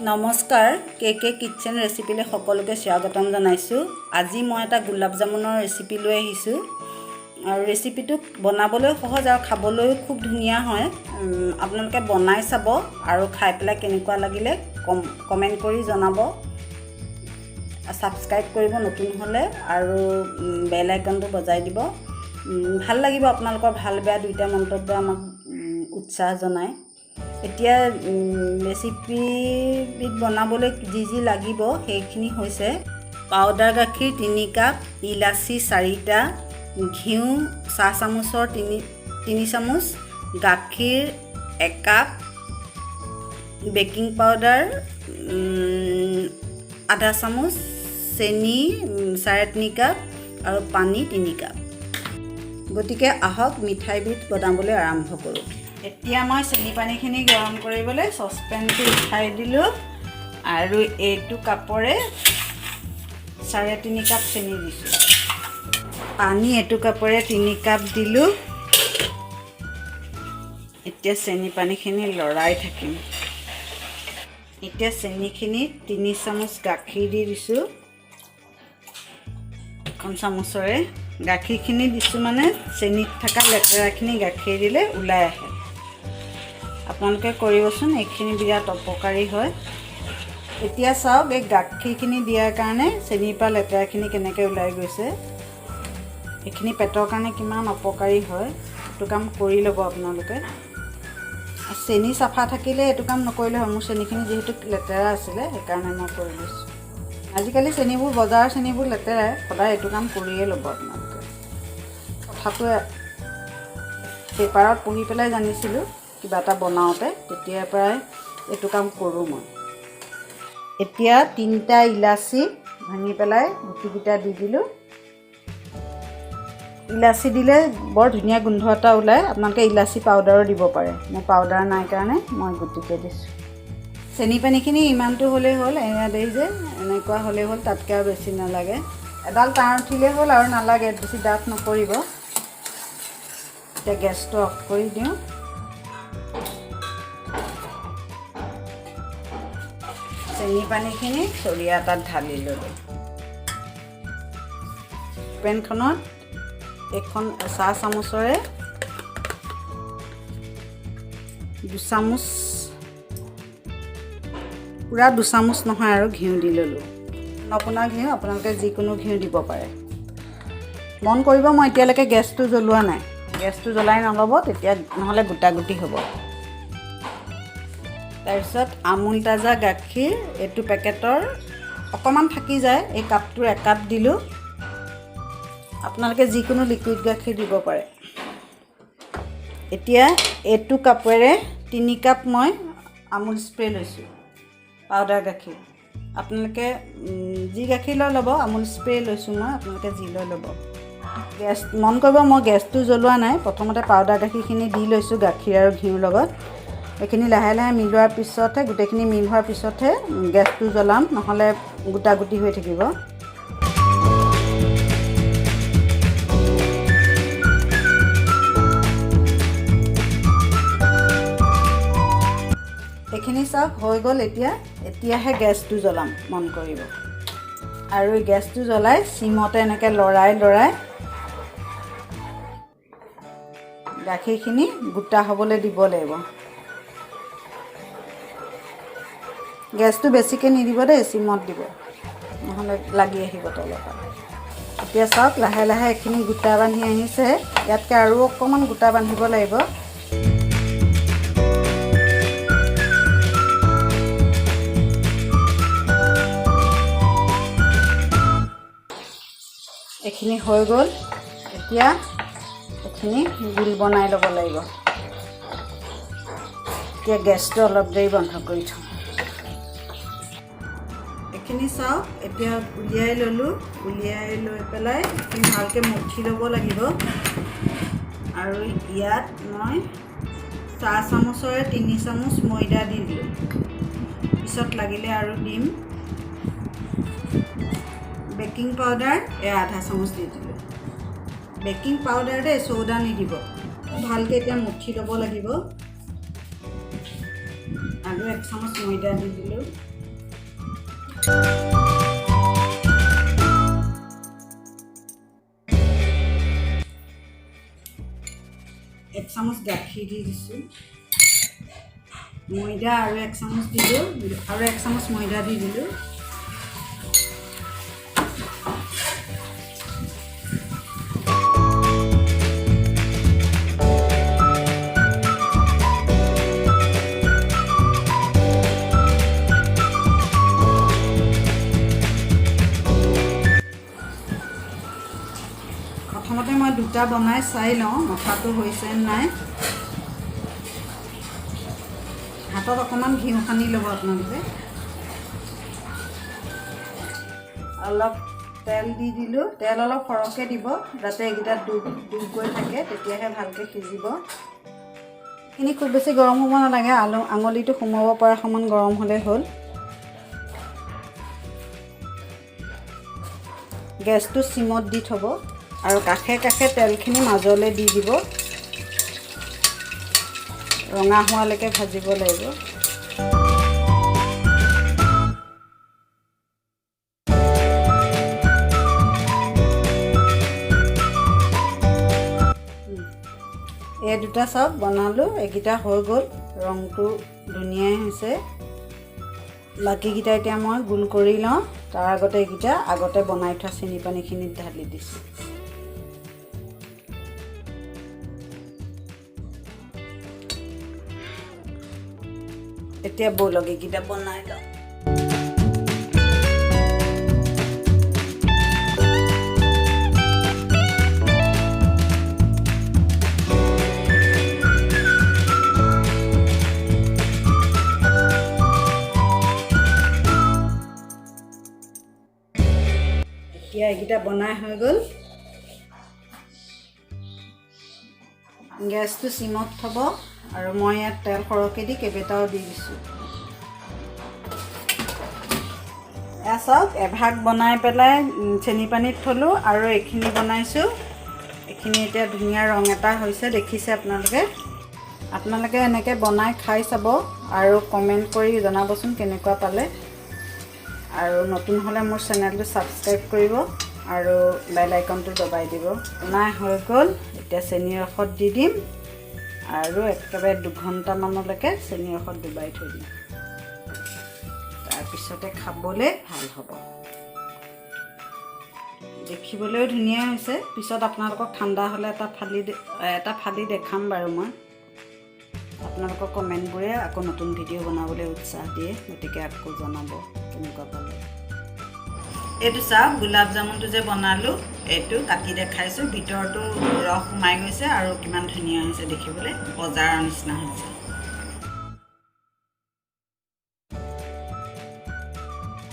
নমস্কাৰ, কে কে কিটচেন ৰেচিপিলৈ সকলোকে স্বাগতম জনাইছোঁ। আজি মই এটা গোলাপ জামুনৰ ৰেচিপি লৈ আহিছোঁ আৰু ৰেচিপিটো বনাবলৈ সহজ আৰু খাবলৈও খুব ধুনীয়া হয়। আপোনালোকে বনাই চাব আৰু খাই পেলাই কেনেকুৱা লাগিলে কমেণ্ট কৰি জনাব। ছাবস্ক্ৰাইব কৰিব নতুন হ'লে আৰু বেল আইকনটো বজাই দিব। ভাল লাগিব, আপোনালোকৰ ভাল বেয়া দুইটা মন্তব্য আমাক উৎসাহ জনায়। এতিয়া ৰেচিপিবিধ বনাবলৈ যি যি লাগিব সেইখিনি হৈছে পাউডাৰ গাখীৰ 3 কাপ, ইলাচি চাৰিটা, ঘিউ চাহ চামুচৰ তিনি তিনি চামুচ, গাখীৰ একাপ, বেকিং পাউডাৰ আধা চামুচ, চেনি 3.5 কাপ আৰু পানী 3 কাপ। গতিকে আহক, মিঠাইবিধ বনাবলৈ আৰম্ভ কৰোঁ। এতিয়া মই চেনি পানীখিনি গৰম কৰিবলৈ চচপেনটো উঠাই দিলোঁ আৰু এইটো কাপৰে 3.5 কাপ চেনি দিছোঁ। পানী এইটো কাপৰে 3 কাপ দিলোঁ। এতিয়া চেনি পানীখিনি লৰাই থাকিম। এতিয়া চেনিখিনিত 3 চামুচ গাখীৰ দি দিছোঁ। এখন চামুচৰে গাখীৰখিনি দিছোঁ, মানে চেনিত থকা লেতেৰাখিনি গাখীৰ দিলে ওলাই আহে। আপোনালোকে কৰিবচোন, এইখিনি বিৰাট অপকাৰী হয়। এতিয়া চাওক, এই গাখীৰখিনি দিয়াৰ কাৰণে চেনিৰ পৰা লেতেৰাখিনি কেনেকৈ ওলাই গৈছে। এইখিনি পেটৰ কাৰণে কিমান অপকাৰী হয়। এইটো কাম কৰি ল'ব আপোনালোকে। চেনি চাফা থাকিলে এইটো কাম নকৰিলে হয়। মোৰ চেনিখিনি যিহেতু লেতেৰা আছিলে, সেইকাৰণে মই কৰি লৈছোঁ। আজিকালি চেনিবোৰ, বজাৰৰ চেনিবোৰ লেতেৰাই। সদায় এইটো কাম কৰিয়ে ল'ব আপোনালোকে। কথাটো পেপাৰত পঢ়ি পেলাই জানিছিলোঁ কিবা এটা বনাওঁতে, তেতিয়াৰ পৰাই এইটো কাম কৰোঁ মই। এতিয়া তিনিটা ইলাচি ভাঙি পেলাই গুটিকেইটা দি দিলোঁ। ইলাচি দিলে বৰ ধুনীয়া গোন্ধ এটা ওলায়। আপোনালোকে ইলাচি পাউডাৰো দিব পাৰে। মোৰ পাউডাৰ নাই কাৰণে মই গুটিকে দিছোঁ। চেনি পানীখিনি ইমানটো হ'লেই হ'ল। এয়া দেখিছে, এনেকুৱা হ'লেই হ'ল, তাতকৈ আৰু বেছি নালাগে। এডাল তাঁৰ উঠিলেই হ'ল, আৰু নালাগে, বেছি ডাঠ নকৰিব। এতিয়া গেছটো অফ কৰি দিওঁ। চেনি পানীখিনি চৰিয়া এটাত ঢালি ল'লোঁ। পেনখনত এখন চাহ চামুচৰে 2 চামুচ, পূৰা 2 চামুচ নহয় আৰু, ঘিউ দি ল'লোঁ। আপোনাৰ ঘিউ, আপোনালোকে যিকোনো ঘিউ দিব পাৰে। মন কৰিব, মই এতিয়ালৈকে গেছটো জ্বলোৱা নাই। গেছটো জ্বলাই নল'ব তেতিয়া, নহ'লে গোটা গুটি হ'ব। তাৰপিছত আমুল তাজা গাখীৰ এইটো পেকেটৰ অকণমান থাকি যায়, এই কাপটোৰ একাপ দিলোঁ। আপোনালোকে যিকোনো লিকুইড গাখীৰ দিব পাৰে। এতিয়া এইটো কাপেৰে 3 কাপ মই আমুল স্প্ৰে লৈছোঁ, পাউডাৰ গাখীৰ। আপোনালোকে যি গাখীৰ লৈ ল'ব। আমুল স্প্ৰে লৈছোঁ মই, আপোনালোকে যি লৈ ল'ব। গেছ, মন কৰিব, মই গেছটো জ্বলোৱা নাই। প্ৰথমতে পাউডাৰ গাখীৰখিনি দি লৈছোঁ গাখীৰ আৰু ঘিউৰ লগত। এইখিনি লাহে লাহে মিলোৱাৰ পিছতহে, গোটেইখিনি মিল হোৱাৰ পিছতহে গেছটো জ্বলাম, নহ'লে গোটা গুটি হৈ থাকিব। এইখিনি চাওক, হৈ গ'ল। এতিয়াহে গেছটো জ্বলাম, মন কৰিব। আৰু এই গেছটো জ্বলাই চিমতে এনেকৈ লৰাই লৰাই গাখীৰখিনি গোটা হ'বলৈ দিব লাগিব। গেছটো বেছিকৈ নিদিব দেই, চিমত দিব, নহ'লে লাগি আহিব তলৰ পৰা। এতিয়া চাওক, লাহে লাহে এইখিনি গোটা বান্ধি আহিছে। ইয়াতকৈ আৰু অকণমান গোটা বান্ধিব লাগিব। এইখিনি হৈ গ'ল। এতিয়া এইখিনি গোল বনাই ল'ব লাগিব। এতিয়া গেছটো অলপ দেৰি বন্ধ কৰি থওঁ। এইখিনি চাওক, এতিয়া উলিয়াই ল'লোঁ। উলিয়াই লৈ পেলাই এইখিনি ভালকৈ মঠি ল'ব লাগিব। আৰু ইয়াত মই চাহ চামুচৰে 3 চামুচ ময়দা দি দিলোঁ। পিছত লাগিলে আৰু দিম। বেকিং পাউডাৰ এয়া আধা চামুচ দি দিলোঁ। বেকিং পাউডাৰ দেই, চৌদা নিদিব। ভালকৈ এতিয়া মঠি ল'ব লাগিব। আৰু 1 চামুচ ময়দা দি দিলোঁ। এক চামুচ গাখীৰ দি দিছোঁ। ময়দা আৰু এক চামুচ দিলোঁ, আৰু এক চামুচ ময়দা দি দিলোঁ। প্ৰথমতে মই দুটা বনাই চাই লওঁ মঠাটো হৈছে নাই। হাতত অকণমান ঘিউ সানি ল'ব আপোনালোকে। অলপ তেল দি দিলোঁ। তেল অলপ সৰহকৈ দিব, যাতে এইকেইটা ডুব ডুব গৈ থাকে, তেতিয়াহে ভালকৈ সিজিব। এইখিনি খুব বেছি গৰম হ'ব নালাগে, আলু আঙুলিটো সোমাব পৰা সমান গৰম হ'লেই হ'ল। গেছটো চিমত দি থ'ব আৰু কাষে কাষে তেলখিনি মাজলৈ দি দিব। ৰঙা হোৱালৈকে ভাজিব লাগিব। এই দুটা চাওক বনালোঁ, এইকেইটা হৈ গ'ল, ৰংটো ধুনীয়াই হৈছে। বাকীকেইটা এতিয়া মই গোল কৰি লওঁ। তাৰ আগতে এইকেইটা আগতে বনাই থোৱা চেনি পানীখিনিত ঢালি দিছোঁ। এতিয়া ব'লক এইকেইটা বনাই লওঁ। এতিয়া এইকেইটা বনাই হৈ গ'ল। গেছটো চিমত থ'ব আৰু মই ইয়াত তেল সৰহকৈ দি কেইবাটাও দি দিছোঁ। এয়া চাওক, এভাগ বনাই পেলাই চেনি পানীত থ'লোঁ আৰু এইখিনি বনাইছোঁ। এইখিনি এতিয়া ধুনীয়া ৰং এটা হৈছে, দেখিছে আপোনালোকে। আপোনালোকে এনেকৈ বনাই খাই চাব আৰু কমেণ্ট কৰি জনাবচোন কেনেকুৱা পালে। আৰু নতুন হ'লে মোৰ চেনেলটো ছাবস্ক্ৰাইব কৰিব আৰু বেল আইকনটো দবাই দিব। বনাই হৈ গ'ল। এতিয়া চেনি ৰসত দি দিম আৰু একেবাৰে 2 ঘণ্টামানলৈকে চেনি ৰসত ডুবাই থৈ দিম। তাৰপিছতে খাবলৈ ভাল হ'ব। দেখিবলৈও ধুনীয়া হৈছে। পিছত আপোনালোকক ঠাণ্ডা হ'লে এটা ফালি দেখাম বাৰু মই। আপোনালোকৰ কমেণ্টবোৰে আকৌ নতুন ভিডিঅ' বনাবলৈ উৎসাহ দিয়ে, গতিকে আকৌ জনাব কেনেকুৱা পালে। এইটো চাওক, গোলাপ জামুনটো যে বনালোঁ, এইটো কাটি দেখাইছোঁ। ভিতৰতো ৰস সোমাই গৈছে আৰু কিমান ধুনীয়া হৈছে দেখিবলৈ, বজাৰৰ নিচিনা হৈছে।